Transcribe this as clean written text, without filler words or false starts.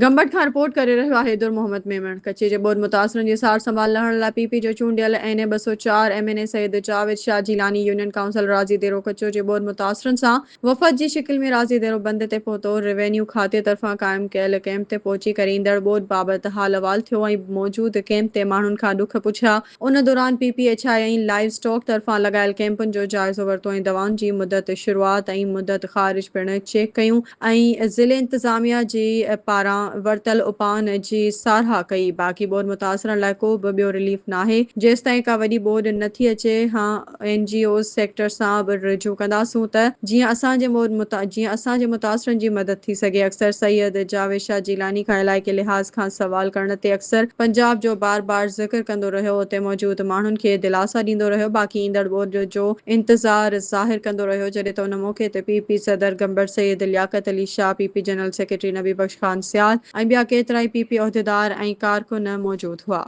گمبٽ کان رپورٽ ڪري رهيو آهي در محمد ميمڻ. ڪچي جي ٻوڏ متاثرن جي سار سنڀال لهڻ لاء پي پي جو چونڊيل N A 204 M N A Syed Javed Shah Jilani union council Razi Dero Kacho جي ٻوڏ متاثرن سان وفد جي شڪل ۾ راضي ديرو بند تي پهتو. روينيو کاتي طرفان قائم ڪيل ڪئمپ تي پهچي ڪري ايندڙ ٻوڏ بابت حال احوال ٿيو ۽ موجود ڪئمپ تي ماڻهن کان ڏک پڇيا. ان دوران P P H I ۽ live stock طرفان لڳايل ڪئمپن جو جائزو ورتو ۽ دوائن جي مدت شروعات ۽ مدت خارج پڻ چيڪ ڪيون ۽ ضلعي انتظاميا جي پاران ورتل اپائن جي ساراهه ڪئي. باقي ٻوڏ متاثرن لاء ڪو به ٻيو رليف ناهي جيستائين ڪا وڏي ٻوڏ نه ٿي اچي هان اين جي اوز سيڪٽر سان به رجوع ڪنداسون ته جيئن اسان جي جيئن اسان جي متاثرن جي مدد ٿي سگهي. اڪثر سيد جاويد شاهه جيلاني کان علائقي لحاظ کان سوال ڪرڻ تي اڪثر پنجاب جو بار بار ذڪر ڪندو رهيو اتي موجود ماڻهن کي دلاسا ڏيندو رهيو باقي ايندڙ ٻوڏ جو انتظار ظاهر ڪندو رهيو جڏهن ته ان موقعي تي پي پي صدر Gambat Syed Liaquat Ali Shah, P P general secretary Nabi Bakhsh Khan Sial ۽ ٻيا ڪيترائي پي پي عهديدار ۽ ڪارڪن موجود هئا.